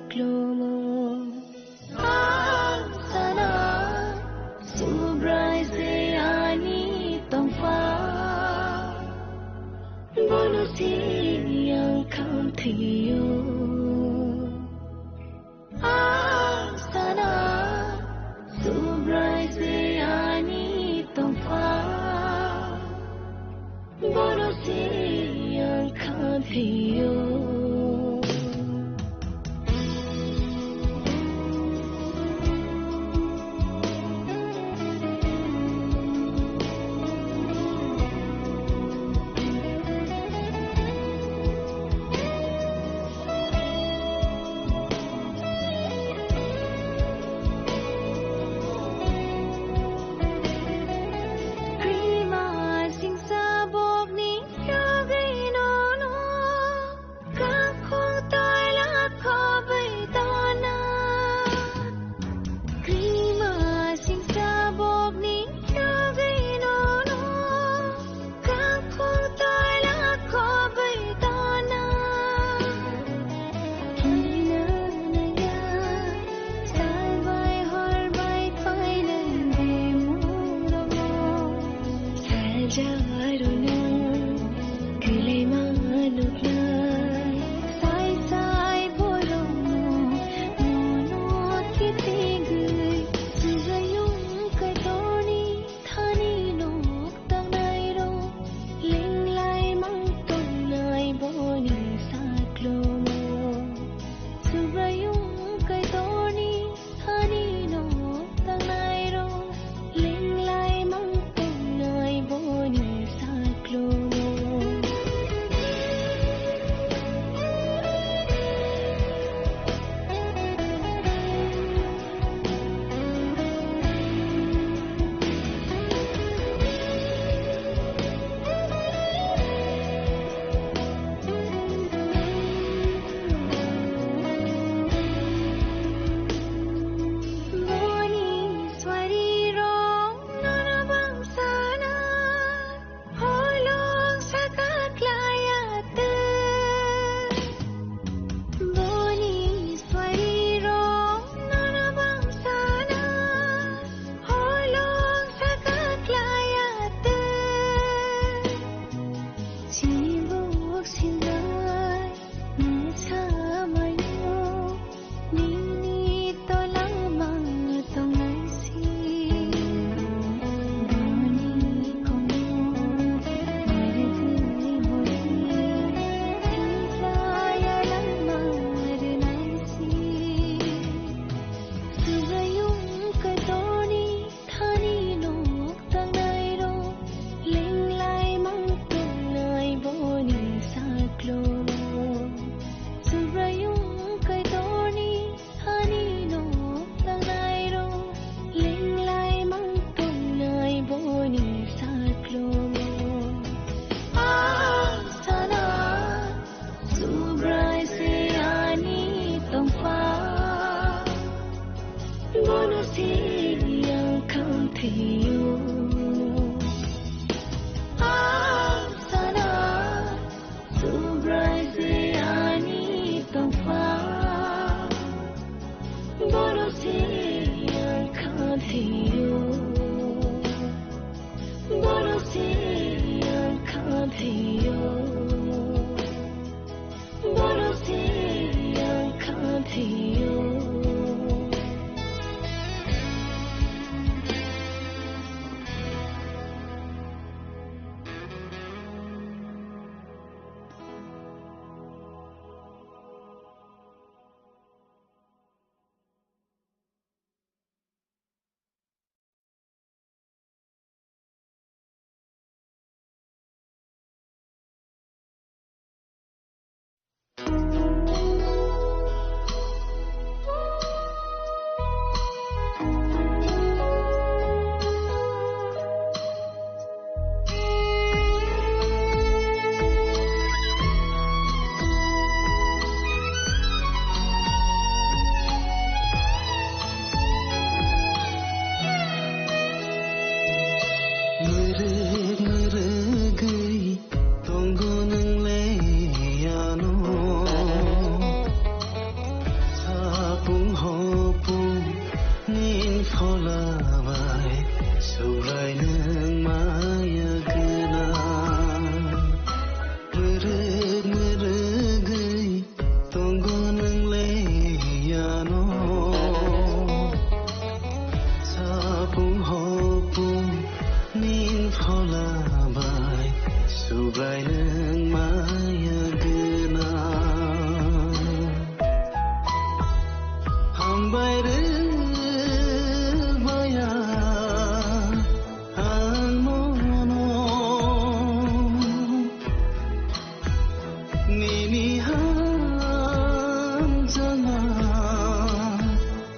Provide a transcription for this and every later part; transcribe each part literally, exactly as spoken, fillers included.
Ang sana Subrai se ani tongpha, bono se ang khamthio. Ang sana Subrai se ani tongpha, bono se ang khamthio.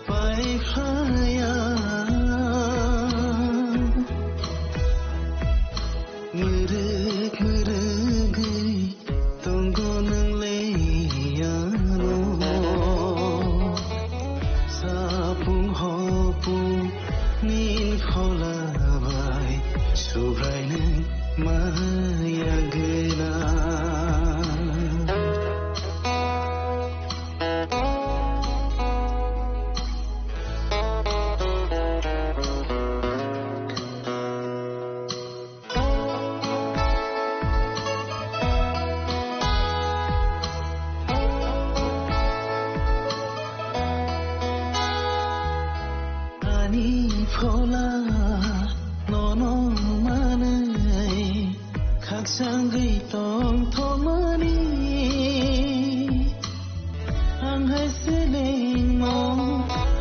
Paiphlaya, mwrwk mwrwgwi tongo nwng le ano. Sapung hopung nin phola bai Subrai nwng maya gwnang. Ani phola nono manwi khakchangwi tongthokmani. Ang hai selengno,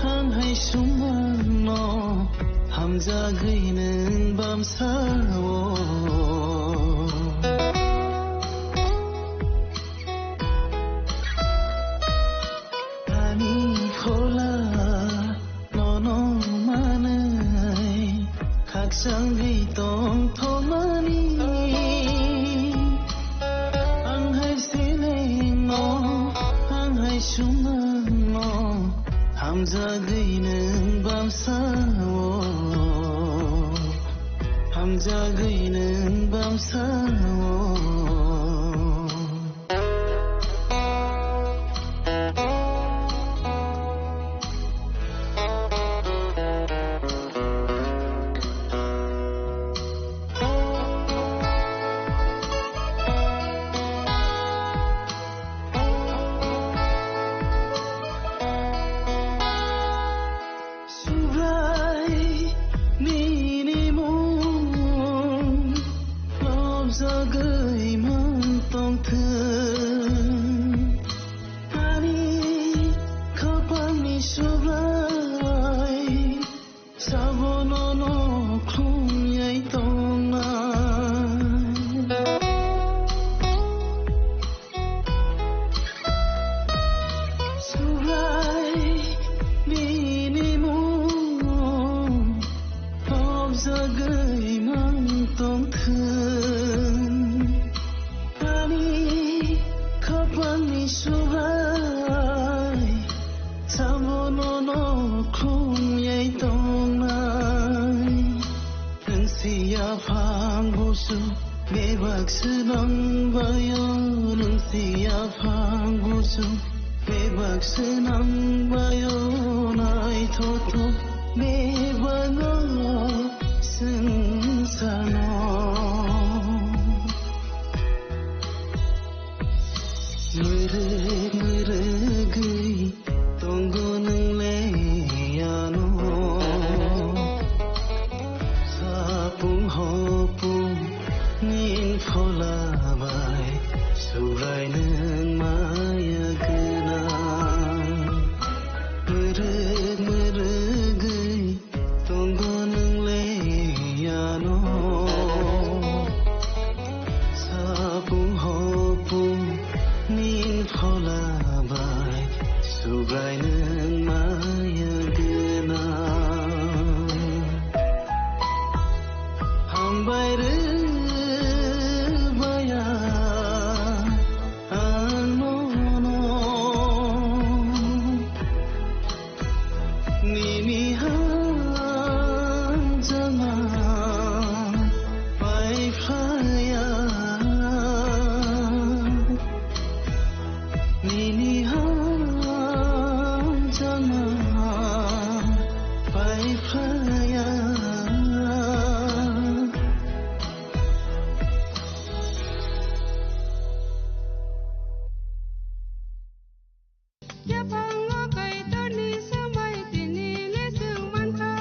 ang hai sumangno, hamjagwi nwng bamsao. Ani phola nono manwi khakchangwi tongthokmani. Ang hai selengno, ang hai sumangno, hamjagwi nwng bamsao, hamjagwi nwng bamsao. Subrai nini mung lobjagwi mang tongthwng. Ani khapangni Subrai sabono no khumyai tongnai. Subrai nini mung lobjagwi mang tongthwng. Ani khapangni Subrai sabono no khumyai tongnai. Nwng si yaphang busu bebak swnam baio, nwng si yaphang busu bebak swnam baio, naithothok bebak o swngcharno. Mwrwk mwrwgwi tongo nwng le ano. Sapung hopung nin phola bai Subrai nwng maya gwnang. Mwrwk mwrwgwi tongo nwng le ano. Sapung hopung nin phola bai Subrai nwng maya gwnang. Hambai rw baya ang nono. Nini hamjakma paiphlaiya. Nini hamjakma paiphlaiya. Yaphango Kaitorni swmai tini le chwng mankha,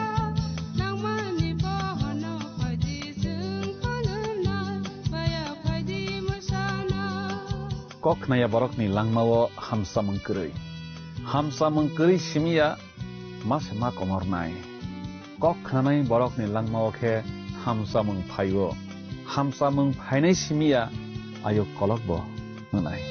nangmani bohono phaidi chwng phunuknai, baya phaidi mwsana. Kok khnaya borokni langmao hamsamung kwrwi. Hamsamung kwrwi simiya ma se ma komornai. Kok khnanai borokni langmao khe hamsamung phaio. Hamsamung phainai simiya ayuk kolokbo wngnai.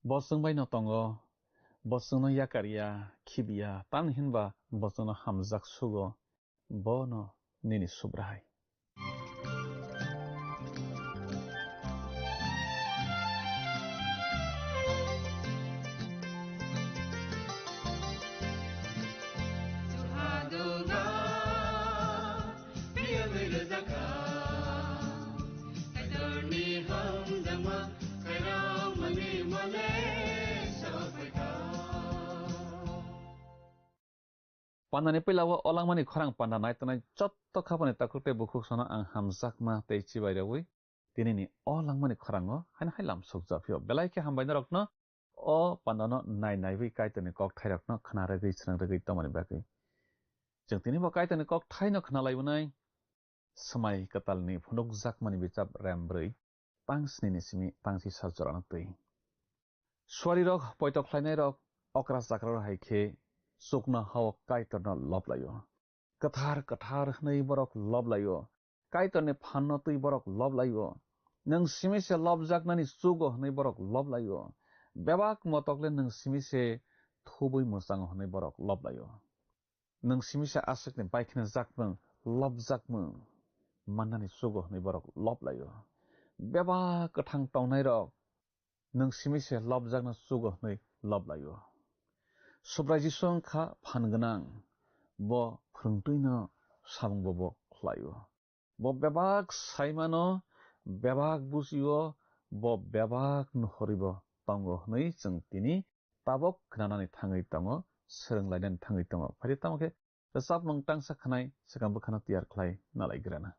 Bo chwng bai no tongo, bo chwngno yakar ya, khibi ya, tamni hinba bo chwngno hamjak sugo, bono nini Subraha. Pandani puila o langmani khorang panda nai tongnai jotto khapani takhuk tei bukhuk sono ang hamjakma tei chibai rwui tinini o langmani khorango haino hai lamsok japhio. Belai khe hambai norokno o pandano nai naiwi Kaitorni kokthairokno khna rwgwi srang rwgwi tongmani bagwi. Chwng tini bo Kaitorni kokthaino khna laibwnai. Swmai kwtalni phunukjakmani bichap rem brwi, tang snini simi tang sisa jorano twi. Suarirok poito khlainairok okra chakrarok hai khe chuknoha-o Kaitorno lob lai-o. Kwthar kwthar hwnwi borok lob lai-o. Kaitorni phanno twi borok lob lai-o. Nwng simi se lobjaknani chugo hwnwi borok lob lai-o. Bebak motokle nwng simi se thubui mwchango hwnwi borok lob lai-o. Nwng simi se aswkni baikhnajak mwng, lobjak mwng mannani chugo hwnwi borok lob lai-o. Bebak kwthang tongnairok nwng simi se lobjakna chugo hwnwi lob lai-o. Subrai Jisu wng kha phan gwnang, bo phwrwngtwino samungbo bo khlai-o. Bo bebak saimano, bebak bujio, bo bebak nuhoribo tongo hwnwi chwng tini tabok khnanani thangwi tongo, swrwng lainani thangwi tongo. Phaidi tamo khe rwchapmung tangsa khnai, swkang bwkhano tiyar khlai nalaigrana.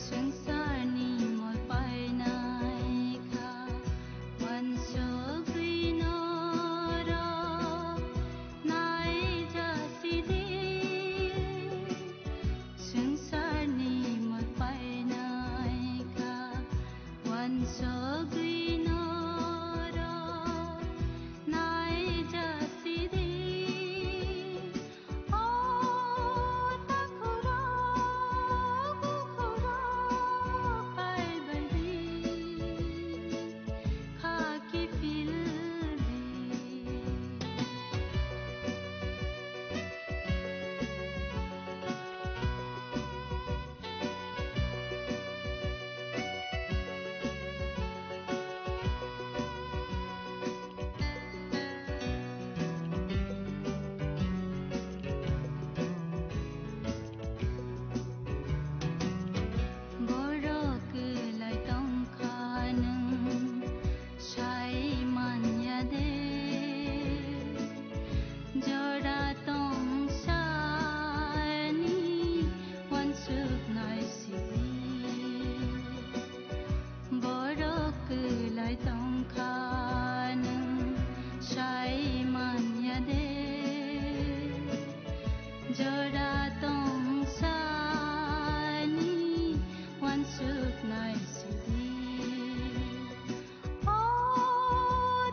Swngcharni mol painai kha, uansugwi norok naijasidi. Swngcharni mol painai kha, uansugwi norok naijasidi. Borok kwlai tongkha nwng sai manya de, jora tong sani uansuknai sidi. Borok kwlai tongkha nwng sai manya de, jora tong sani uansuknai sidi. O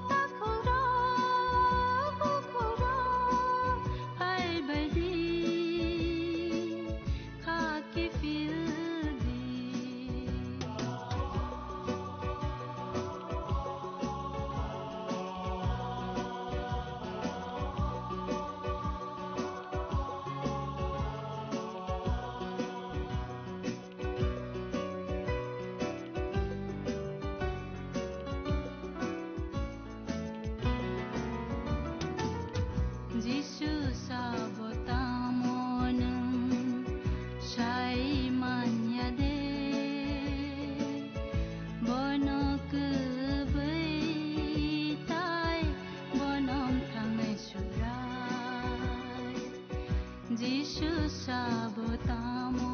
takhurok, bukhurok, phaibaidi, kha kiphildi. Sabo tamo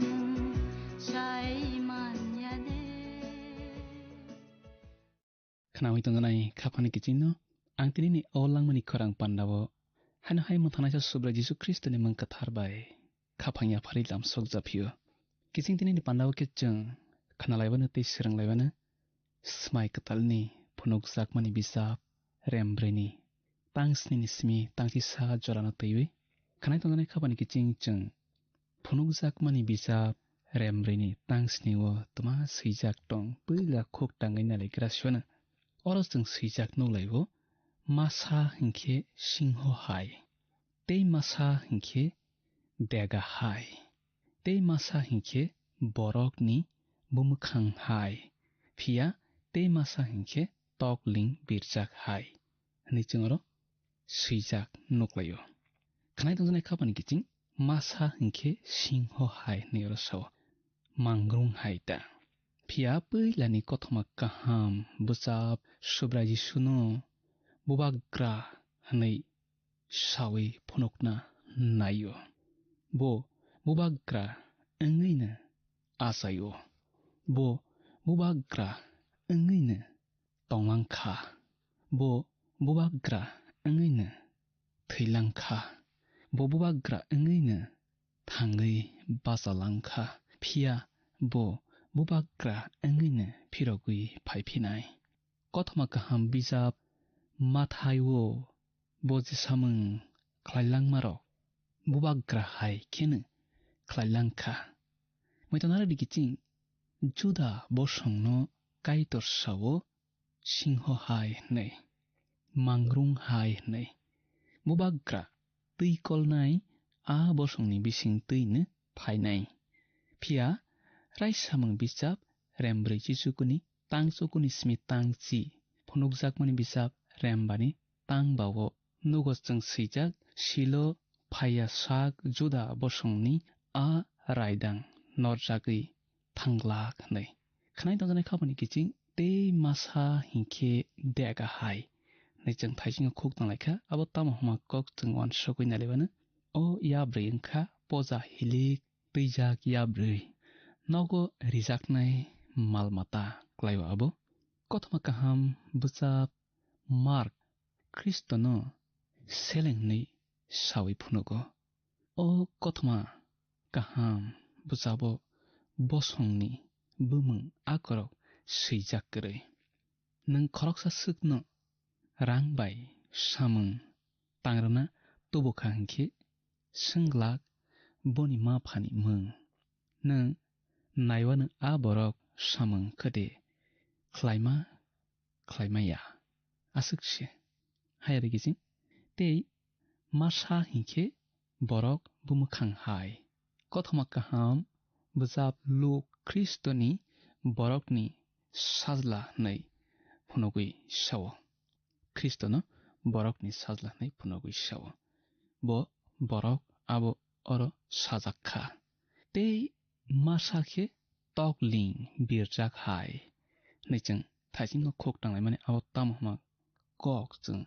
nwng sai manya de. Khnaui tongjanai khaphani kichingno, ang tinini o langmani khorang pandao haino hai mwthangnaisa Subrai Jisu Khristoni mung kwthar bai khaphang yapharwi lamsok japhio. Kiching tinini pandao khe chwng khnalaibano tei swrwnglaibano Smai Kwtalni phunukjakmani bijap rem brwini tang snini simi tangchisa jorano twiwi khnai tongjanai khaphani kiching chwng phunukjakmani bijap rem brwini tang snio twma swijak tong, puila khuk tangwi naligra siphano. Oro chwng swijak nuklaio, masa hinkhe singho hai, tei masa hinkhe dega hai, tei masa hinkhe borokni bumwkhang hai, phiya tei masa hinkhe tokling birjak hai, hwnwi chwng oro swijak nuklaio. Khnai tongjaknai khaphani kiching masa hinkhe singho hai hwnwi oro sao, mangrung hai ta. Phiya puilani kothoma kaham bwchap Subrai Jisuno bubagra hwnwi saui phunukna naio. Bo bubagra wngwino achaio. Bo bubagra wngwino tonglang kha. Bo bubagra wngwino thwilang kha. Bo bubagra wngwino thangwi bachalang kha. Phiya bo bubagra wngwino phirogwi phaiphinai. Kothoma kaham bijap Mathai-o bo je samung khlailangmarok bubagra hai kheno khlailang kha. Muitanare dikiching Juda bosongno Kaitor sao singho hai hwnwi, mangrung hai hwnwi. Bubagra twi kolnai a bosongni bising twino phainai. Phiya Raisamung bijap rem brwi chichukuni tang chukuni simi tang chi phunukjakmani bijap rem bani tang bao nugo chwng swijak, Silo phaiya sak Juda bosongni a raidang norjagwi thanglak hwnwi. Khnai tongjaknai khaboni kiching tei masa hinkhe dega hai hwnwi chwng thaisingo khuk tanglaikha. Abo tamo hwnma kok chwng uansukwi nalaibano, o yabrwi wngkha poja hilik twijak yabrwi. Nogo rijaknai mal mata klaio abo. Kothoma kaham bwchap Mark Khristono seleng hwnwi saui phunugo. O kothoma kaham bwchabo bosongni bumung akorok swijak kwrwi. Nwng khoroksa swkno rang bai samung tangrwna tubu kha hinkhe, swng glak boni ma phani mung. Nwng naiwano a borok samung khe de khlaima khlaimaya. Aswk se. Hai aro kiching. Tei masa hinkhe borok bumwkhang hai. Kothoma kaham bwchap Luk Khristoni borokni sajla hwnwi phunugwi sao. Khristono borokni sajla hwnwi phunugwi sao. Bo borok abo oro sajak kha. Tei masa khe tokling birjak hai hwnwi chwng thaisingo khuk tanglaimani abo tamo hwnma kok chwng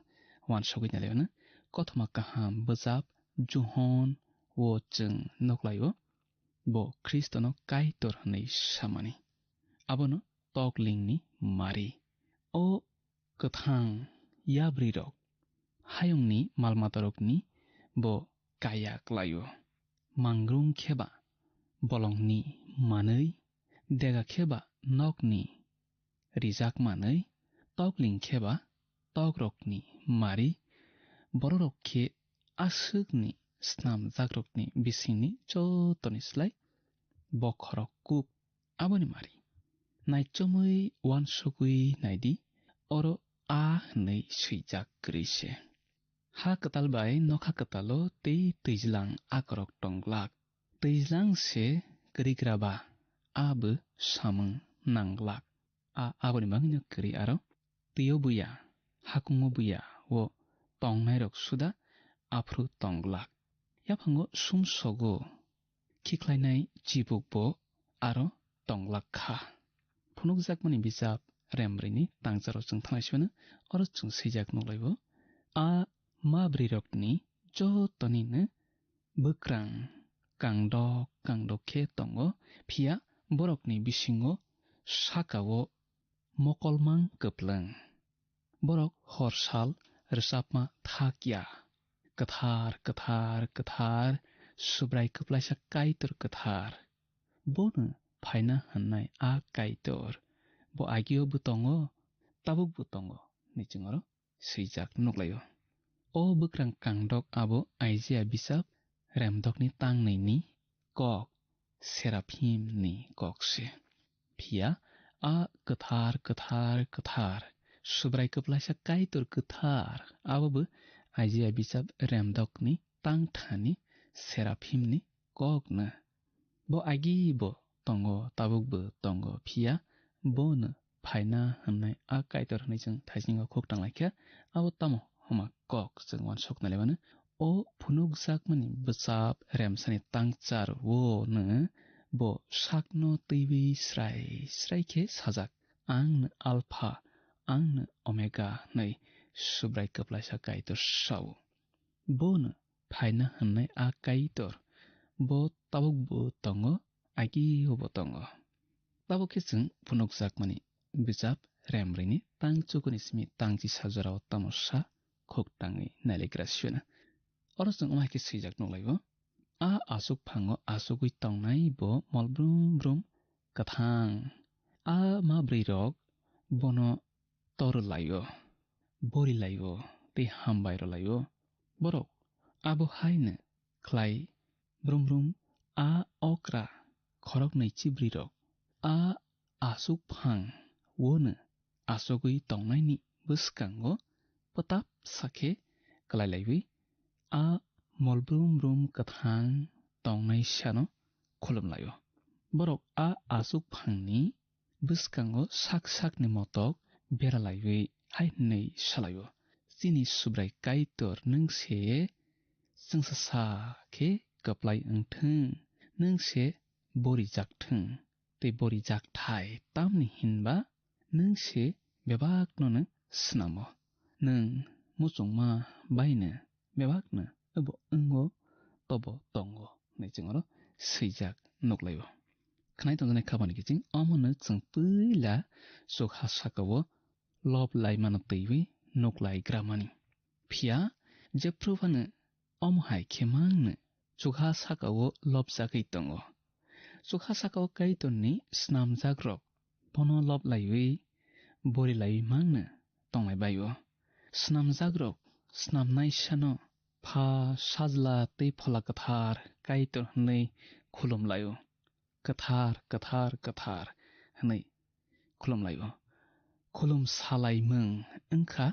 uansugwi nalaimano. Kothoma kaham bwchap Johon o chwng nuklaio, bo Khristono Kaitor hwnwi samani. Abono toklingni mari. O kwthang yabrwirok hayungni mal matarokni bo kaya klaio. Mangrung khe ba bolongni manwi, dega khe ba nokni rijak manwi, tokling khe ba tokrokni mari, bororok khe aswkni snamjakrokni bisingni jotoni slai bokhorok kuk. Aboni mari, naichomwi uansugwi naidi, oro a hwnwi swijak kwrwi se. Ha kwtal bai nokha kwtalo tei twijlang akorok tong glak. Twijlang se kwrwi gra ba, a bo samung nang glak. A aboni bagwino kwrwi aro twio buya, hakungo buya o tongnairok suda aphuru tong glak. Yaphango sumsogo khikhlainai chibukbo aro tong glak kha. Phunukjakmani bijap Remrwini tangcharo chwng thanai sibeno oro chwng swijak nuklaibo. A mabrwirokni jotonino Bwkrang kangdok kangdok khe tongo, phiya borokni bisingo saka-o mokolmang kwplwng. Borok hor sal rwchapma thak ya. Kwthar, kwthar, kwthar, Subrai kwplaisa Kaitor kwthar. Bono phaina hwnnai a Kaitor. Bo agio bo tongo, tabuk bo tongo, hinwi chwng oro swijak nuklaio. O bwkrang kangdok abo Isaiah bijap remdokni tangnwi ni kok, Seraphim ni kok se. Phiya a kwthar, kwthar, kwthar, Subrai kwplaisa Kaitor kwthar, abo bo Isaiah bijap remdokni tangthani Seraphim ni kok no. Bo agi bo tongo, tabuk bo tongo, phiya bono phaina hwnnai a Kaitor hwnwi chwng thaisingo khuk tanglaikha. Abo tamo homa kok chwng uansuk nailaimano. O phunukjakmani bwchap remsani tangchar o no bo sakno twiwi srai srai khe sajak, "Ang no Alpha, ang no Omega," hwnwi Subrai kwplaisa Kaitor sao. Bono phaina hwnnai a Kaitor, bo tabuk bo tongo, agi bo tongo. Tabuk khe chwng phunukjakmani bijap remrwini tang chukuni simi tang chisa jorao tamo sa khuk tangwi nailaikra siyana. Oro chwng wngma hai khe swijak nuklaibo, a aswk phango aswgwi tongnai bo mol brum brum kwthang. A ma bwrwirok bono tor laio, bori laio, tei hambai rw laio. Borok abo haino khlai brum brum a okra khoroknwi chibrwirok a aswk phang wono aswgwi tongnaini bwskango pwtap sakhe kwlai laiwi a mol brum brum kwthang tongnai sano khulum laio. Borok a aswk phangni bwskango sak sakni motok bera laiwi hai hwnwi sa laio, "Chini Subrai Kaitor, nwng se chwngsa sa khe kwplai wng thung, nwng se bori jak thung, tei bori jak thai, tamni hinba nwng se bebakno no snamo, nwng muchungma baino bebakno obo wngo, tobo tongo," hwnwi chwng oro swijak nuklaio. Khwnai tongjaknai khabani kiching omono chwng puila chukha sakao lob laimano twiwi nuklai gramani. Phiya jephru phano omo hai khe mangno chukha sakao lobjagwi tongo. Chukha sakao Kaitorni snamjakrok bono lob laiwi bori laiwi mangno tonglai bai-o. Snamjakrok snamnai sano Pha, Sajla tei Phola Kwthar Kaitor hwnwi khulum lai-o. "Kwthar, kwthar, kwthar," hwnwi khulum lai-o. Khulum salaimung wngkha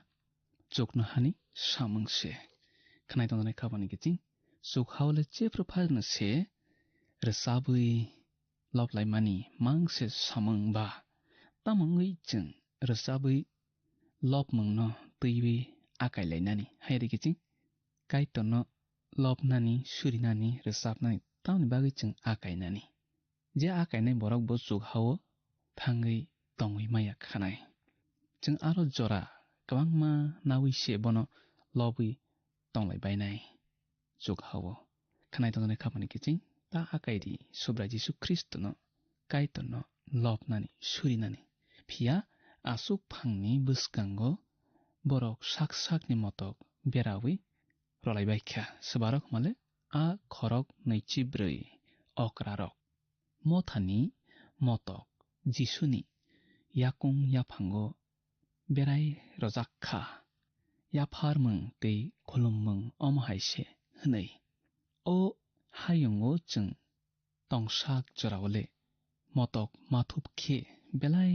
chuknohani samung se. Khwnai tongjaknai khabani kiching, chukha-o le jephru phaino se rwchabwi lob laimani mang se samung ba. Tamo wngwi chwng rwchabwi lobmungno twiwi akai lainani? Hai ri kiching, Kaitorno lobnani, surinani, rwchabnani tamoni bagwi chwng akainani? Je akainai borok bo chukha-o thangwi tongwi maya khanai. Chwng aro jora kwbangma naui se bono lobwi tonglai bainai chukha-o. Khwnai tongjaknai khabani kiching, ta akai di Subrai Jisu Khristono, Kaitorno lobnani, surinani. Phiya aswk phangni bwskango borok sak sakni motok berawi rolai bai kha. Swbarok male a khorok nwichi bwrwi okrarok. Mothani motok Jisuni yakung yaphango berai rojak kha. Yapharmung tei khulummung omo hai se hwnwi. O hayungo chwng tongsak jorao le motok mathup khe belai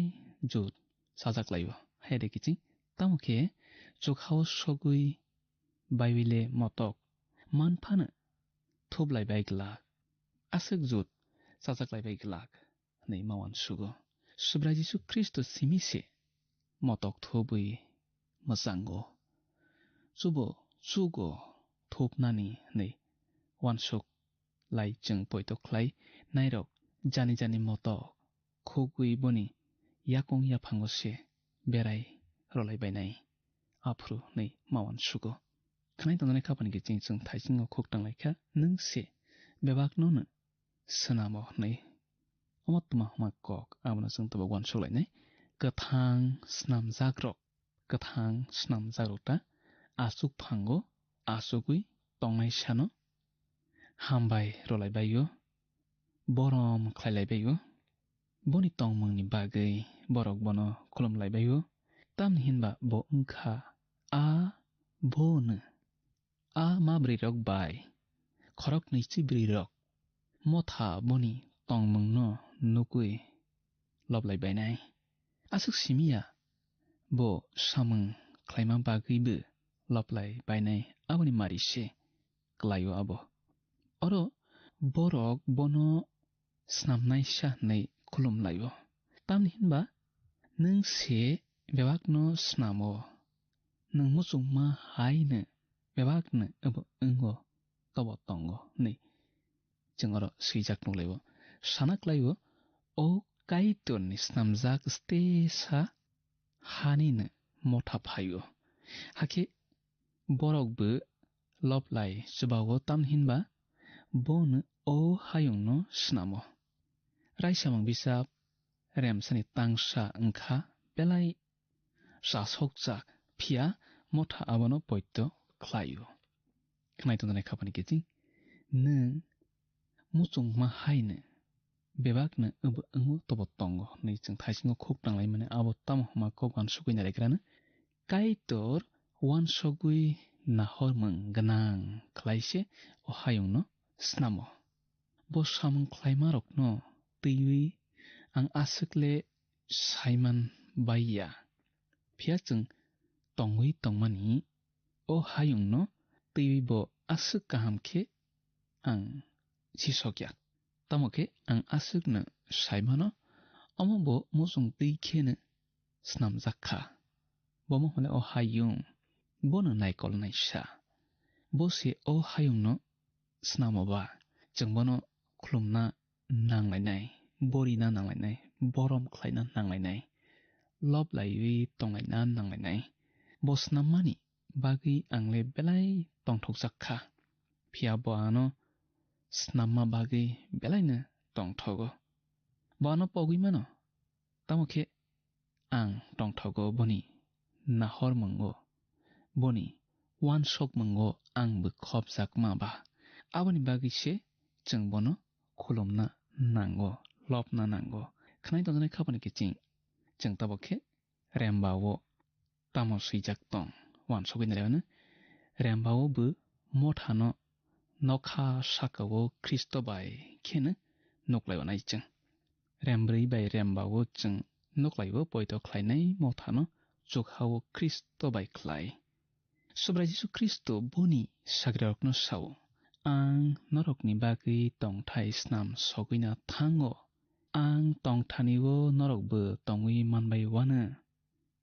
jut chajak lai-o. Hai de kiching, tamo khe chukha-o sogwi baiwi le motok man phano thup lai bai glak, aswk jut chajak lai bai glak hwnwi ma uansugo. Subrai Jisu Khristo simi se motok thubwi mwchango. Chubo chugo thupnani hwnwi uansuk lai chwng poito khlai nairok jani jani motok khugwi boni yakung yaphango se berai rolai bainai aphuru hwnwi ma uansugo. Khwnai tongnani khapani kiching chwng thaisingo khuk tanglaikha, nwng se bebakno no swnamo hwnwi. Omo twma hwnma kok, abono chwng tabuk uansuk lainai. Kwthang snamjakrok, kwthang snamjakrok ta aswk phango, aswkwi tongnai sano hambai rwlaibaio, borom khlailaibaio. Boni tongmungni bagwi borok bono khulumlaibaio, tamni hinba bo wngkha a bono. A ma bwrwirok bai khoroknwi chibwrwirok motha boni tongmungno nukwi loblai bainai. Aswk simi ya, bo samung khlaima bagwibo loblai bainai, aboni mari se klaio abo. Oro borok bono snamnaisa hwnwi khulumlaio. Tamni hinba nwng se bebakno snamo, nwng muchungma haino bebakno abo wngo, tobo tongo hwnwi chwng oro swijak nukhlaio. Sana khlaio, o Kaitorni snamjak stesa hanino motha phaio. Hakhe borok bo loblai chubao, tamni hinba bono o hayungno snamo. Raisamung bisap remsani tangsa wngkha belai chasokjak, phiya motha abono poito khlaio. Khwnai tongjaknai khapani kiching, nwng muchungma haino bebakno abo wngo tobo tongo hwnwi chwng thaisingo khuk tanglaimani abo tamo hwnma kok uansugwi nailagrano Kaitor uansugwi nahormung gwnang khlaise o hayungno snamo. Bo samung khlaimarokno twiwi ang aswkle saiman bai ya. Phiya chwng tongwi tongmani o hayungno twiwi bo aswk kaham khe ang sisokya. Tamo khe ang aswkno saimano, omo bo muchung twi kheno snamjak kha. Bomo hwnle o hayung, bono naikolnaisa. Bo se o hayungno snamo ba, chwng bono khulumna nanglainai, borina nanglainai, borom khlaina nanglainai, lob laiwi tonglaina nanglainai. Bo snammani bagwi ang le belai tongthokjak kha. Phiya bo ano snamma bagwi belaino tongthogo. Bo ano pogwi mano. Tamo khe ang tongthogo boni nahormungo, boni uansukmungo ang bwkhopjakma ba. Aboni bagwi se chwng bono khulumna nango, lobna nango. Khwnai tongjaknai khapani kiching chwng tabuk khe Rembao tamo swijak tong? Uansugwi nairano Rembao bo mothano nokha sakao Khristo bai kheno nuklaio nai chwng. Rembrwi bai Rembao chwng nuklaio poito khlainai mothano chukhao Khristo bai khlai. Subrai Jisu Khristo boni sagrirokno sao, "Ang norokni bagwi tongthai snam sogwina thango. Ang tongthanio norokbo tongwi manbai uano."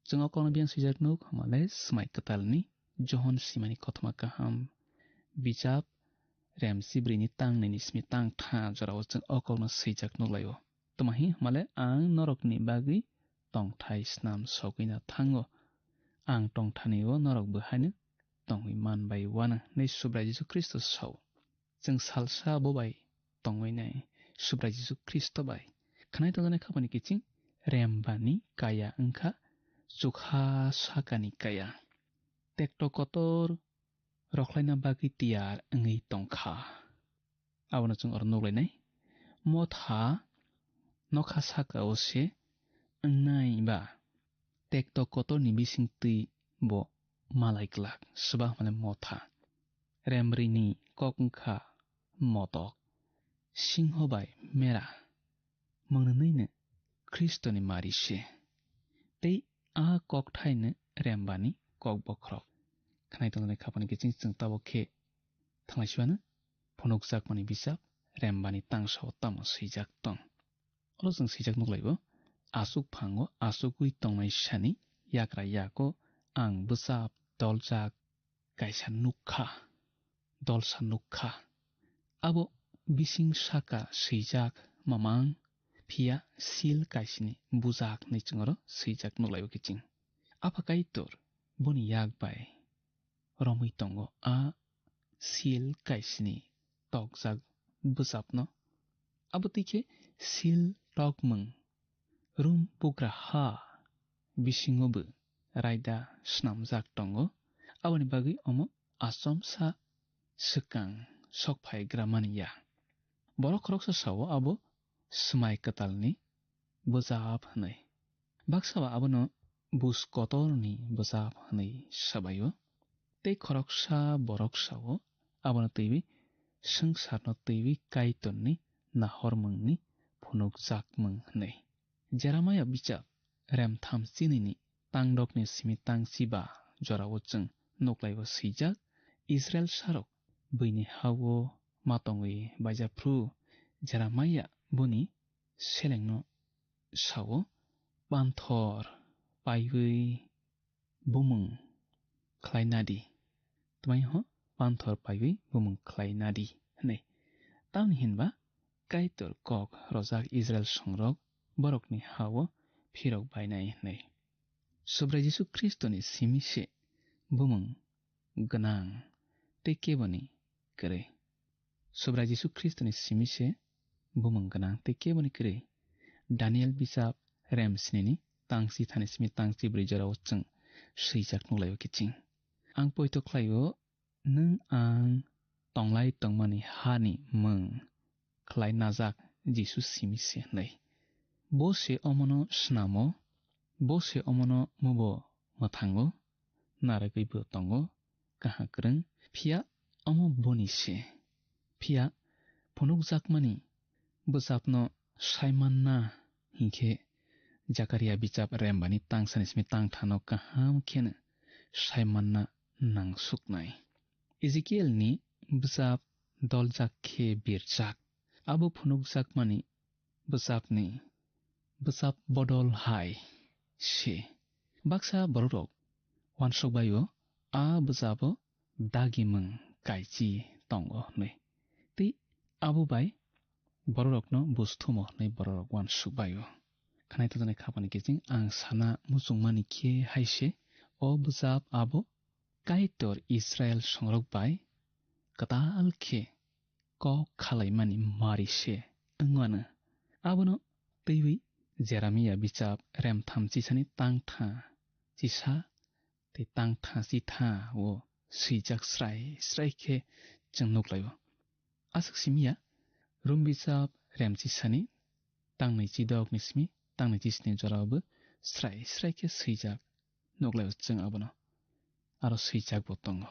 Chwng o kokno biyang swijak nuk, hwnmale Swmai Kwtalni Johon simani kothoma kaham bichap, rem sibrini tang nini simi tang tha jorao chwng o kokno swijak nuklaio. Tamo hi hwnmale, "Ang norokni bagwi tongthai snam sogwina thango. Ang tongthanio norokbo haino tongwi manbai uano," hwnwi Subrai Jisu Khristo sao. Chwng salsa bo bai tongwi nai, Subrai Jisu Khristo bai. Khwnai tongjaknai khapani kiching Rembani kaya wngkha chukha sakani kaya. Tekto kotor rokhlaina bagwi tiyar wngwi tongkha. Abono chwng oro nuklainai. Motha nokha sakao se wngnai ba tekto kotorni bising twi bo malai glak, swbakmale motha. Remrini kok wngkha motok, singho bai mera, mwngnwino Khristoni mari se. Tei a kokthaino Rembani kok bokhorok. Khwnai tongjaknai khapani kiching chwng tabuk khe thanglai siwano phunukjakmani bisap Rembani tangsao tamo swijak tong. Oro chwng swijak nuklaibo, aswk phango aswkwi tongnai sani yakra yago ang bwchap doljak kaisa nukha, dolsa nukha. Abo bising saka swijak mamang, phiya sil kaisini bujak hinwi chwng oro swijak nuklaibo kiching. Apha Kaitor boni yak bai romwi tongo a sil kaisni tokjak bwsapno. Abo twi khe sil tokmung rum bugra ha bisingo bo raida snamjak tongo, aboni bagwi omo achomsa swkang sokphai gramani ya. Borok khoroksa sao abo swmai kwtalni bwchap hwnwi. Baksa ba abono bus kotorni bwchap hwnwi sabaio. Tei khoroksa borok sao abono twiwi swngcharno twiwi Kaitorni nahormungni phunukjakmung hwnwi. Jeremia bichap rem thamchinini tangdokni simi tangchiba jorao chwng nuklaio swijak, Israil sarok buini hao ma tongwi baijak phru Jeremia boni selengno sao, "Panthor paiwi bumung khlai nadi, twmai ho panthor paiwi bumung khlai nadi," hwnwi. Tamni hinba Kaitor kok rojak Israil songrok borokni hao phirok bainai hwnwi. Subrai Jisu Khristoni simi se bumung gwnang tei keboni kwrwi. Subrai Jisu Khristoni simi se bumung gwnang tei keboni kwrwi. Daniel bichap rem snini tangchi thani simi tangchi bwrwi jorao chwng swijak nuklaio kiching. Ang poito khlaio, nwng ang tonglai tongmani hani mung khlai najak Jisu simi se hwnwi. Bo se omono snamo, bo se omono mubo mwthango, narwgwi bo tongo, kaha kwrwng, phiya omo boni se. Phiya phunukjakmani bwchapno saimanna hinkhe Jakaria bichap rembani tangsani simi tangthano kaham kheno saimanna nangsuknai. Ezekielni bwchap doljak khe birjak. Abo phunukjakmani bwchapni bwchap bodol hai se. Baksa bororok uansukbaio a bwchabo dagimung kaichi tongo hwnwi. Tei abo bai bororokno bus thumo hwnwi bororok uansukbaio. Khnai tongjaknai khapani kiching ang sana muchungmani khe hai se, o bwchap abo Kaitor Israil songrok bai kwtal khe kok khalaimani mari se wngmano. Abono twiwi Jeremia bichap rem thamchisani tangtha chisa tei tangtha chitha o swijak srai srai khe chwng nuklaio. Aswk simi ya, Rom bichap rem chisani tangnwi chidokni simi tangnwi chisni jorao bo srai srai khe swijak nuklaio chwng abono. Aro swijak bo tongo.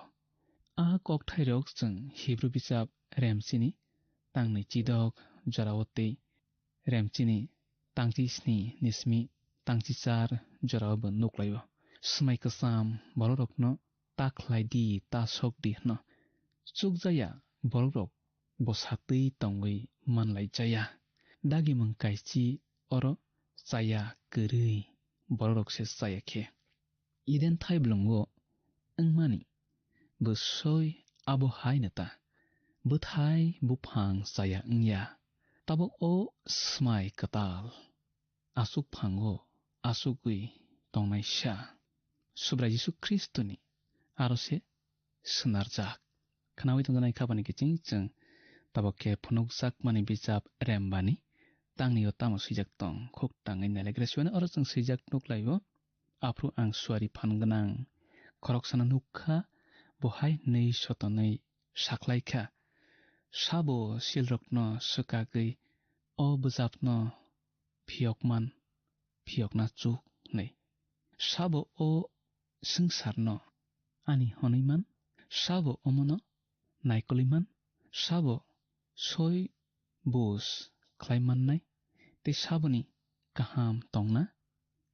A kokthairok chwng Hibru bichap rem chini tangnwi chidok jorao tei rem chini tangchi sni ni simi tangchi char jorao bo nuklaio. Swmai kwcham bororokno ta khlai di, ta sok di hwno. Chukjaya bororok bwsa twi tongwi manlai jaya. Dagimung kaichi oro chaya kwrwi bororok se chaya khe. Eden thaiblwngo wngmani bwsoi abo hai neta. Bwthai buphang chaya wngya. Tabuk o swmai kwtal. Aswk phango, aswkwi tongnaisa Subrai Jisu Khristoni aro se swnarjak. Khnaui tongjaknai khapani kiching chwng tabuk khe phunukjakmani bijap rembani tangnio tamo swijak tong, khuk tangwi nailaigra siwani oro chwng swijak nuklaio, "Aphru ang suari phan gwnang khoroksano nukkha, bo hai hwnwi sotonwi sakhlaikha, 'Sabo silrokno swkagwi o bwjapno phiyokman phiyokna chuk,' hwnwi. Sabo o swngcharno ani hwnwi man? Sabo omono naikolwi man? Sabo soi bus khlai mannai? Tei saboni kaham tongna?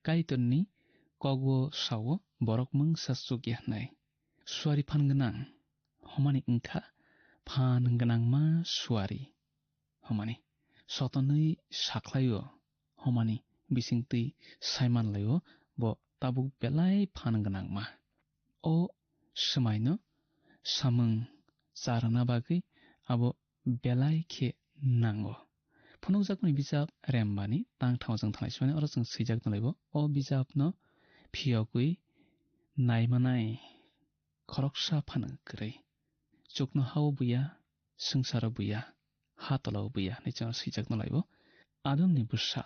Kaitorni kokbo sao borok mungsa chukya hwnwi. Suari phan gwnang hwnmani wngkha phan gwnangma suari hwnmani. Sotonwi sakhlaio hwnmani bisingtwi saimanlaio bo tabuk belai phan gwnangma. O swmaino samung charwna bagwi abo belai khe nango. Phunukjakmani bijap rembani tangthao chwng thanai sumani oro chwng swijak nulaibo o bijapno phiyogwi naimanai khoroksa phano kwrwi. Chuknohao buya, swngcharo buya, ha tolao buya hinwi chwngno swijakno laibo. Adomni bwsa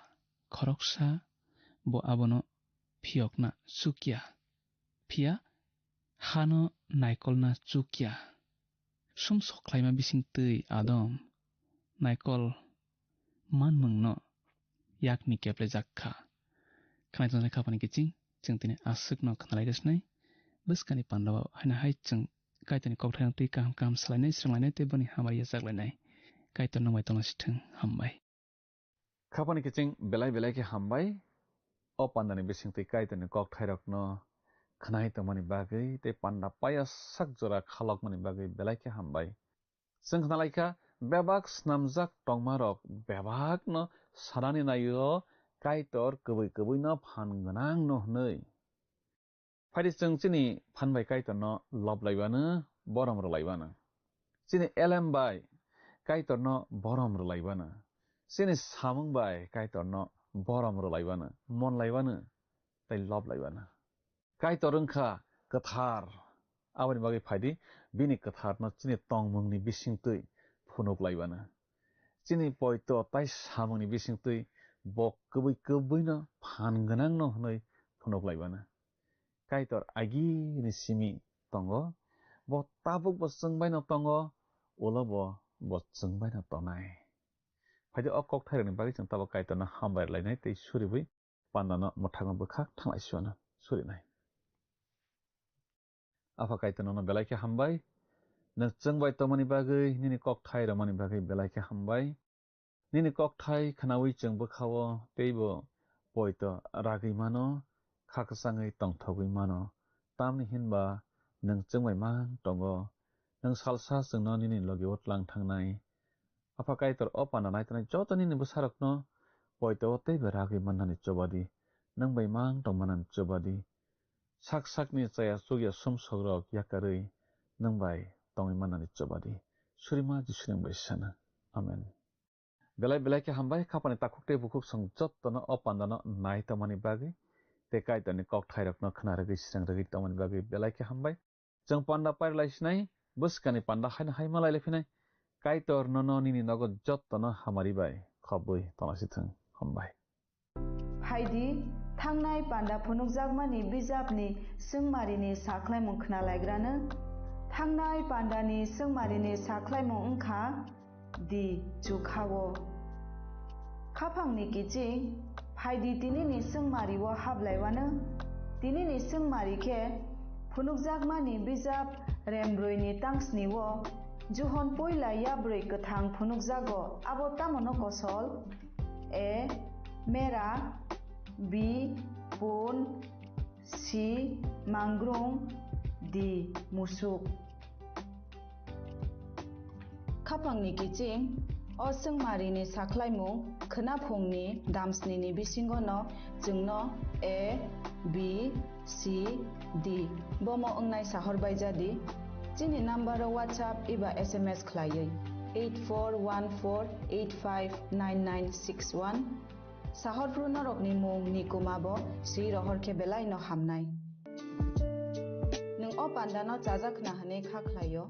khoroksa bo abono phiyokna chukya, phiya hano naikolna chukya. Sumsok khlaima bisingtwi Adam naikol manmungno yakni keplejak kha. Khwnai tongnai khapani kiching, chwng tini aswkno khwnalai rwsnai. Bwskani pandao haino hai chwng Kaitorni kokthairok twi kaham kaham salainai, swrwnglainai tei boni hamari yachaklainai. Kaitor nwng bai tongna sithwng. Hambai. Khapani kiching belai belai khe hambai. O pandani bisingtwi Kaitorni kokthairokno khwnai tongmani bagwi tei panda paya sak jora khalokmani bagwi belai khe hambai. Chwng khwnalaikha, bebak snamjak tongmarok bebakno sanani naio, Kaitor kwbwi kwbwino phan gwnangno hwnwi. Phaidi chwng chini phan bai Kaitorno lob laiwano, borom rwlaiwano. Chini elem bai Kaitorno borom rwlaiwano. Chini samung bai Kaitorno borom rwlaiwano, mon laiwano, tei lob laiwano. Kaitor wngkha kwthar. Aboni bagwi phaidi bini kwtharno chini tongmungni bisingtwi phunuk laiwano. Chini poito tai samungni bisingtwi bo kwbwi kwbwino phan gwnangno hwnwi phunuk laiwano. Kaitor agini simi tongo, bo tabukbo chwng baino tongo, ulo bo, bo chwng baino tongnai. Phaidi o kokthairokni bagwi chwng tabuk Kaitorno hambai rwlainai tei suriwi pandano mwthangno bwkhak thanglai suana surinai. Apha Kaitor nono belai khe hambai. Nwng chwng bai tongmani bagwi, nini kokthai rwmani bagwi belai khe hambai. Nini kokthai khnaui chwng bwkhao teibo poito ragwi mano, kha kwchangwi tongthogwi mano. Tamni hinba nwng chwng bai mang tongo. Nwng salsa chwngno nini logio tlang thangnai. Apha Kaitor, o panda naitonai joto nini bwsarokno poito o teibo ragwi mannani chobadi, nwng bai mang tongmannani chobadi. Sak sakni chaya chukya sumsokrok yakarwi nwng bai tongwi mannani chobadi. Surima Jisuni bai sana. Amen. Belai belai khe hambai, khapani takhuk tei bukhuk song jottono o pandano nai tongmani bagwi tei Kaitorni kokthairokno khna rwgwi sreng rwgwi tongmani bagwi belai khe hambai. Chwng panda pairwlai sinai, bwskani panda haino hai malai lai phinai. Kaitor nono nini nogo jottono hamari bai khobwi tongna sithwng. Hambai. Phaidi, thangnai panda phunukjakmani bijapni swngmarini sakhlaimung khna laigrano. Thangnai pandani swngmarini sakhlaimung wngkha di chukhao. Khaphangni kiching, phaidi tinini swngmario hablaiwano. Tinini swngmari khe phunukjakmani bijap rembrwini tangsnio Johon poila yabrwi kwthang phunukjago, abo tamono kosol? A, mera. B, pun. C, mangrung. D, musuk. Khapangni kiching, o swngmarini sakhlaimung khwnaphungni damsnini bisingono chwngno A, B, C, D bomo wngnai sahor bai jadi. Chini number o WhatsApp eba S M S khlaiwi eight four one four eight five nine nine six one. Sahorphru norokni mung ni kuma bo swi rohor khe belai no hamnai. Nwng o panda no chajak khna hwnwi kha khlai o,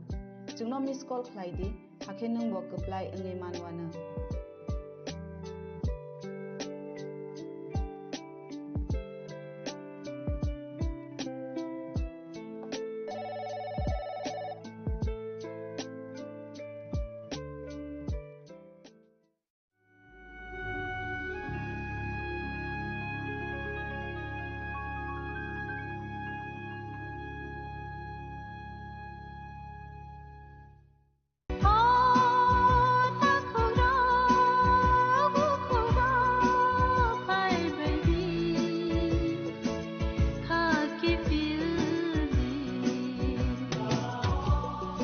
chwngno miss call khlai di, hakhe nwng bo kwplai wngwi man wano.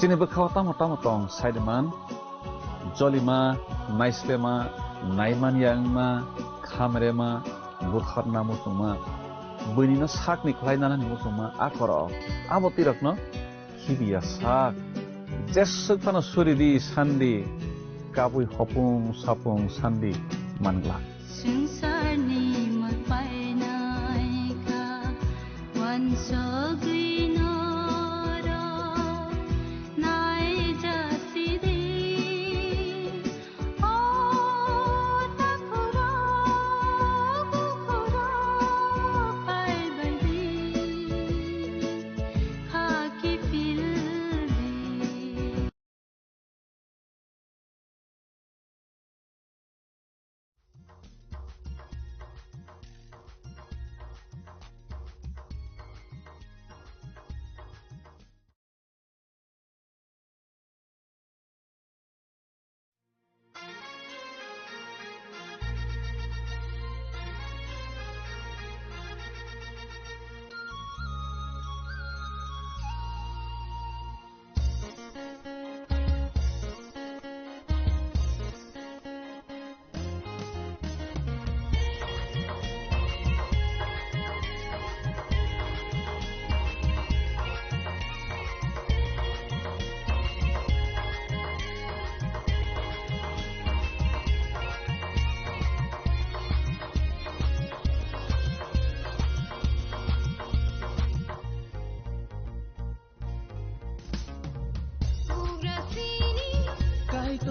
Chini bwkhao tamo tamo tong, saiman, jolima, naislema, naimanya wngma, khamrema, butharna muchungma, buinino sakni khlai nanani muchungma, a korok, abo tirokno khibiya sak. Jeswk phano suri di, san di, kabui hopung sapung san di, man glak. Swngcharni mwtai naikha, wansugwi norok.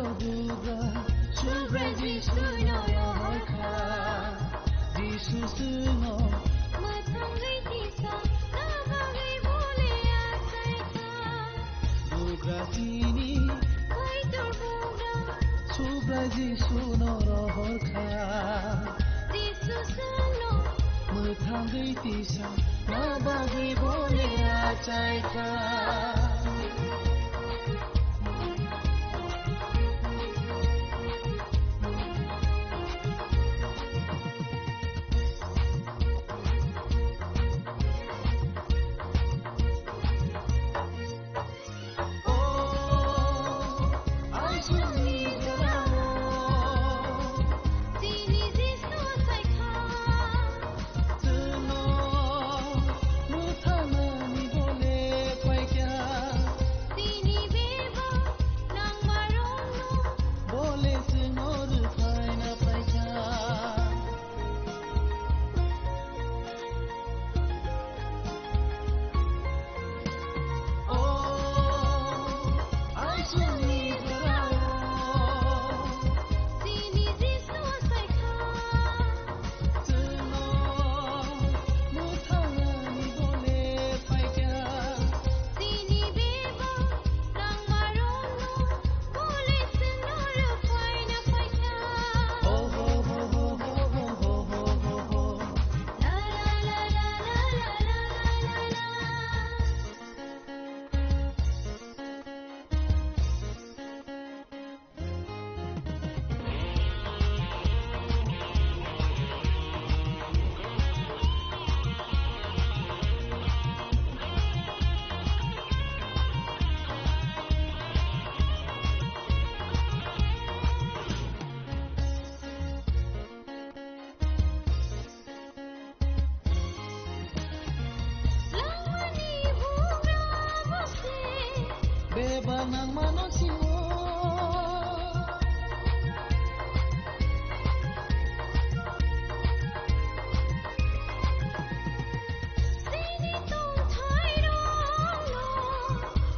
Bugra, Subrai Jisu no rohor kha. Jisu chwngno mwthangwi tisa, na bagwi bo le achai kha. Bugra chini Kaitor bugra, Subrai Jisu no rohor kha. Jisu chwngno mwthangwi tisa, na bagwi bo le achai kha. Beba nangmano sio.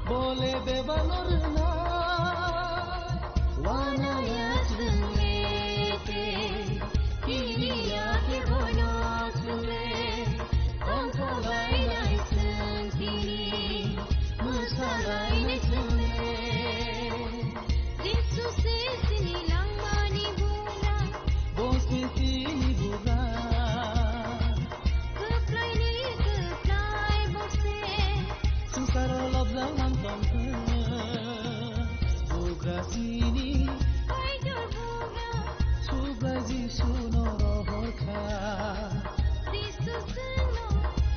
Bole beba no rwnai. Wana ya chwng le te. Kiriya khe boino chwng le, tongthok lainai chwng tini, mwsa lainai chwng le. Jisu se chini langmani bura. Bo se chini bura. Kwplaini kwplai bo se. Swngcharo lobjak man tongthok. Bugra chini. Kaitor bugra. Subrai Jisu no rohor kha. Jisu chwngno.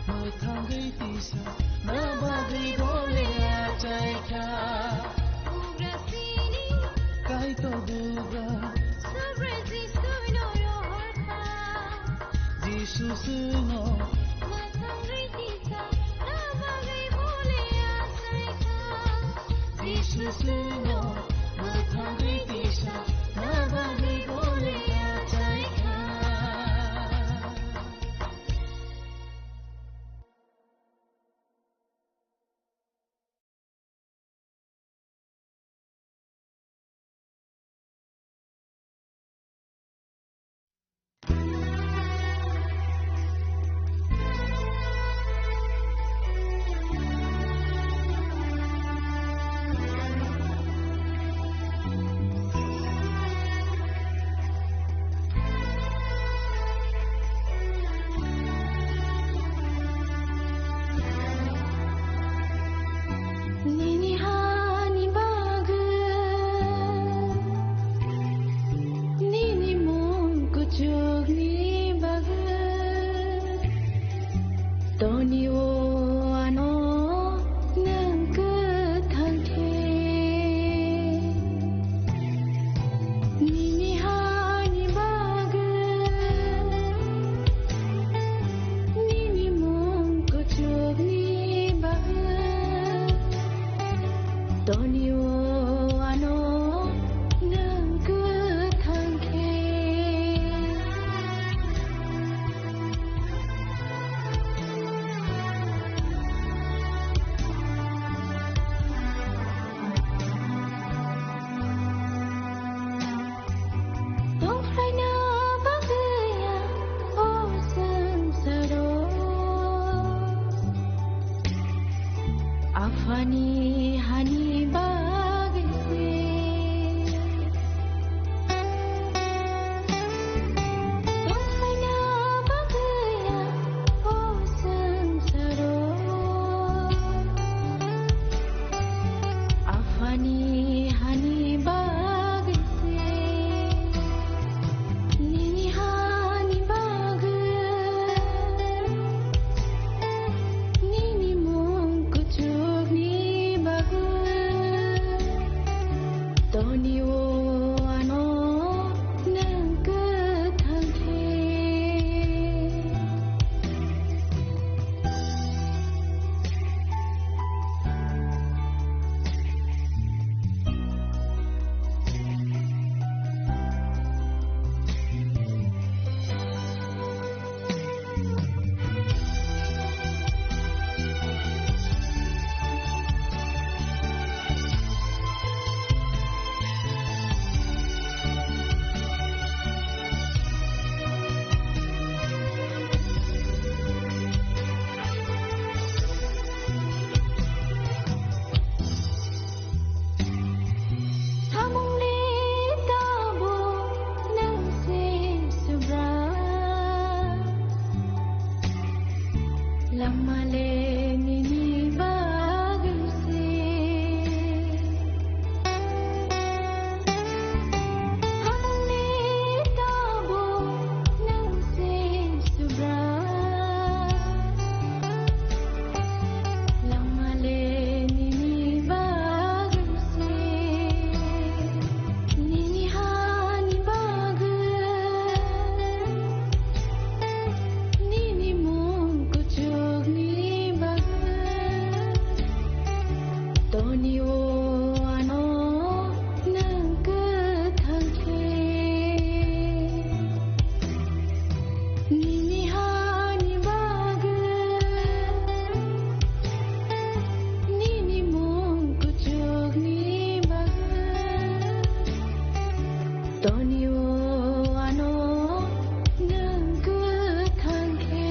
Mwthangwi tisa na bagwi bo le achai kha. Bugra chini. Kaitor bugra. Subrai Jisu no rohor kha. Jisu chwngno. Mwthangwi tisa na bagwi bo le achai kha. Jisu chwngno mwthangwi tisa na bagwi bo le achai kha. Toni o ano nwng kwthang khe.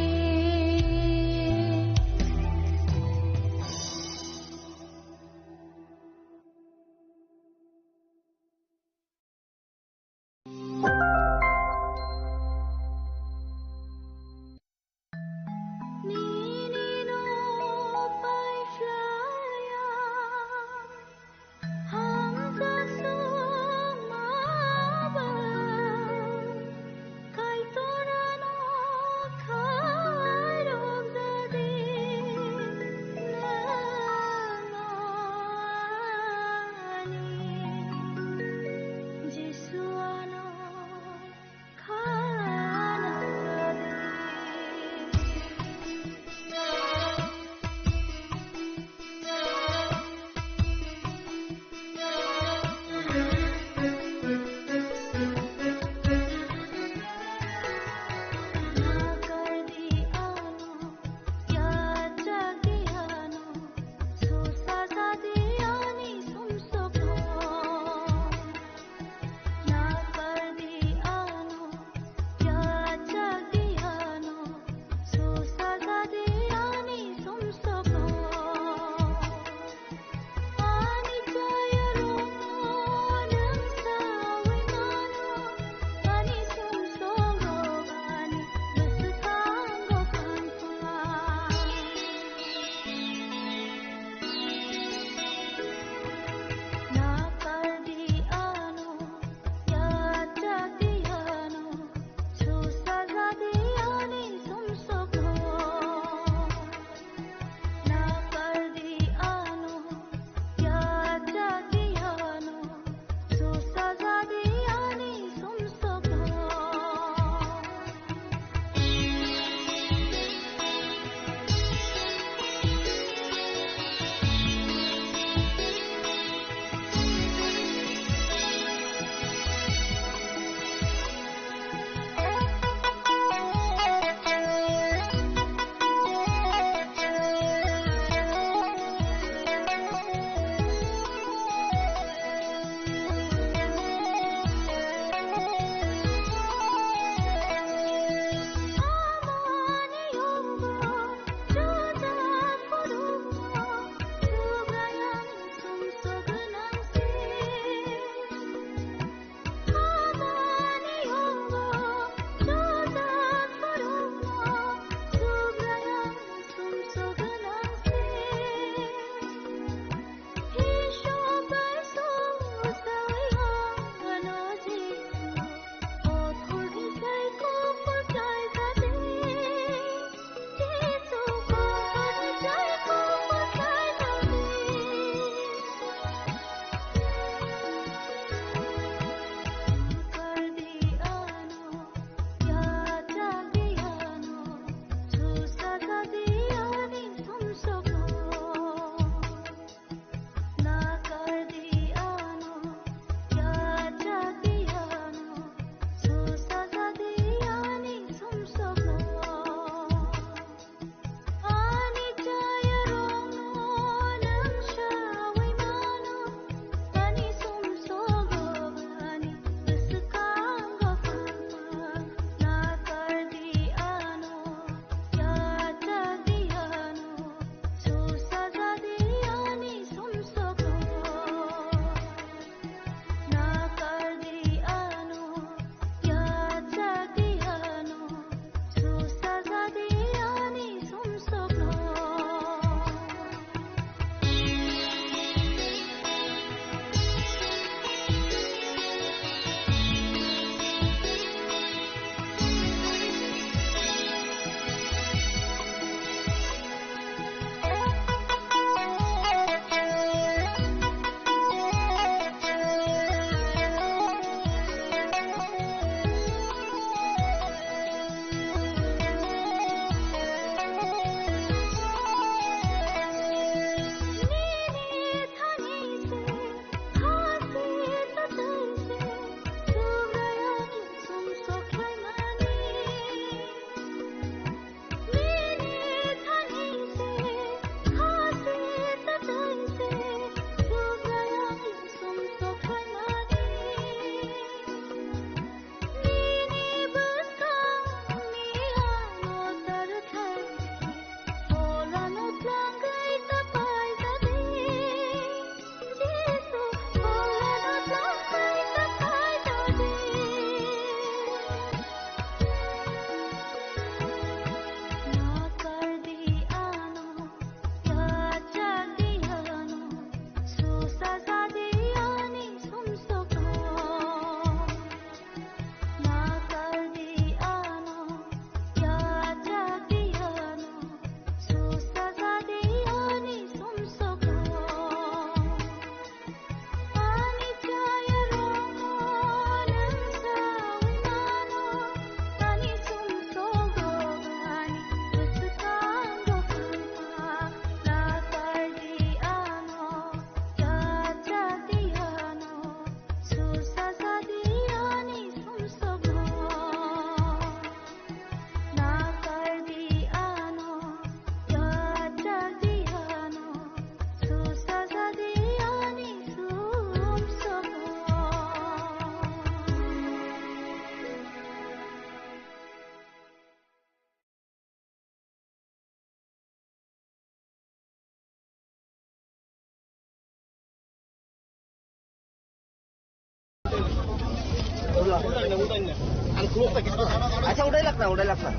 আচ্ছা, ওটাই লাগবে, ওটাই লাগবে।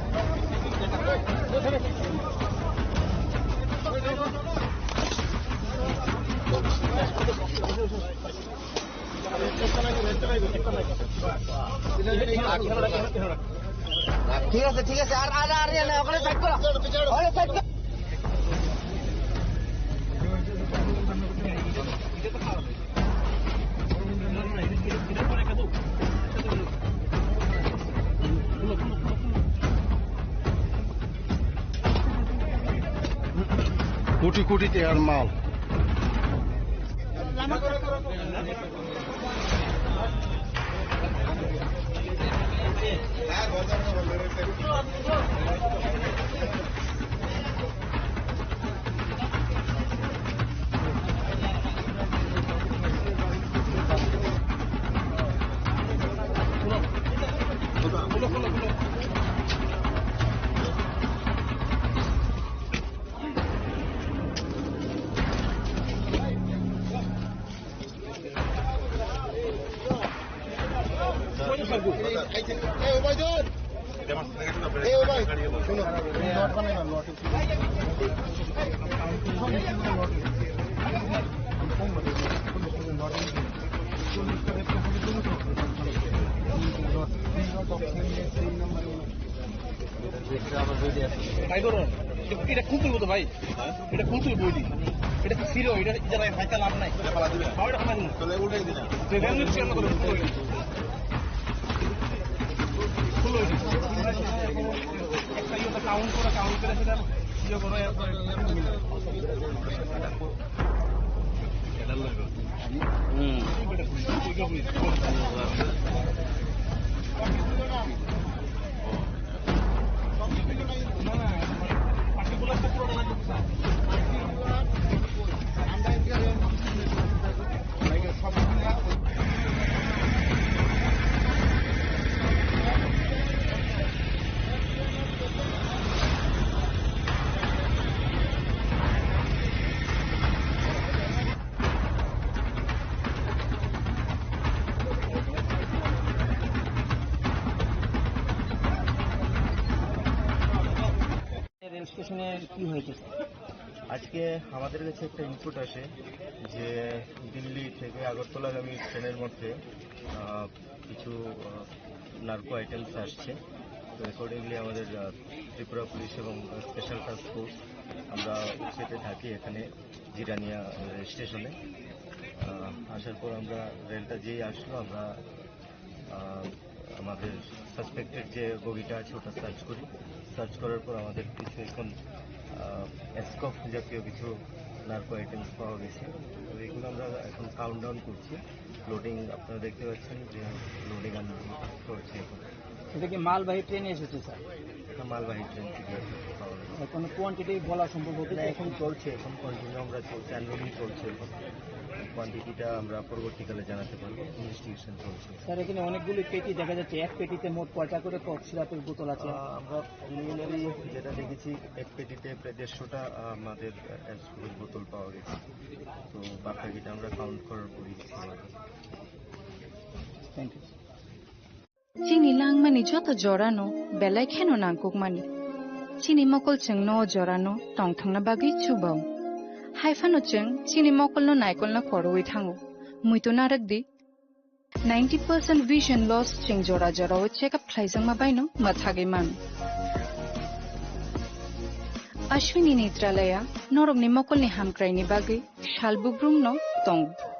ঠিক আছে, ঠিক আছে, আর, আর, আর, আর, ওখানে সাইড করো, ওখানে সাইড করো। কোটি কোটি টাকার মাল। তাই করো। এটা, এটা খুলতে হইব তো ভাই। এটা খুলতে হইব ওইদিকে। এটা তো ফিরো, এটা, এটা রাখ, রাখতে লাভ নাই। তাহলে উঠাই দিলাম। তো এটা আমি শেয়ার করে খুলতে হইব। খুলো ওইদিকে। একটা ইয়ে তো কাউন্ট করো, কাউন্ট করে সেটা ইয়ে করো, এরপরে রেল স্টেশনে কি হয়েছে, স্যার? আজকে আমাদের কাছে একটা ইনপুট আসে যে দিল্লি থেকে আগরতলাগামী ট্রেনের মধ্যে, আহ, কিছু, আহ, নার্কো আইটেমস আসছে। তো অ্যাকর্ডিংলি আমাদের, আহ, ত্রিপুরা পুলিশ এবং স্পেশাল টাস্ক ফোর্স আমরা পৌঁছেতে থাকি এখানে জিরানিয়া, আহ, স্টেশনে। আহ, আসার পর আমরা রেলটা যেই আসলো, আমরা, আহ, আমাদের সাসপেক্টেড যে বগিটা আছে ওটা সার্চ করি। সার্চ করার পর আমাদের কিছু এখন, আহ, এসকফ জাতীয় কিছু নার্কো আইটেমস পাওয়া গেছে। তো এগুলো আমরা এখন কাউন্ট ডাউন করছি। লোডিং আপনারা দেখতে পাচ্ছেন যে লোডিং আনলোড করছে এখন। এটা কি মালবাহী ট্রেনে এসেছে, স্যার? এটা মালবাহী ট্রেন থেকে পাওয়া গেছে। আর কোনো কোয়ান্টিটি বলা সম্ভব হতে না, এখন চলছে, এখন কন্টিনিউ আমরা চলছে, আনলোডিং চলছে এখন। কোয়ান্টিটিটা আমরা পরবর্তীকালে জানাতে পারবো, ইনভেস্টিগেশন চলছে। স্যার, এখানে অনেকগুলি পেটি দেখা যাচ্ছে, এক পেটিতে মোট কয়টা করে কফ সিরাপের বোতল আছে? আহ, আমরা প্রিলিমিনারি যেটা দেখেছি, এক পেটিতে প্রায় দেড়শোটা, আহ, আমাদের, আহ, অ্যালকোহল বোতল পাওয়া গেছে। তো বাকিটা আমরা কাউন্ট করার পরই বুঝতে পারবো। Thank you. Chini langmani joto jorano belai kheno nangkukmani. Chini mokol chwngno o jorano tongthokna bagwi chubao. Haiphano chwng chini mokolno naikolna khorwi thango. Muitu narwk di. Ninety percent vision loss chwng jora jorao check up khlaijakma baino mwthagwi mano. Ashwini Netralaya norokni mokolni hamkraini bagwi sal bubrumno tongo.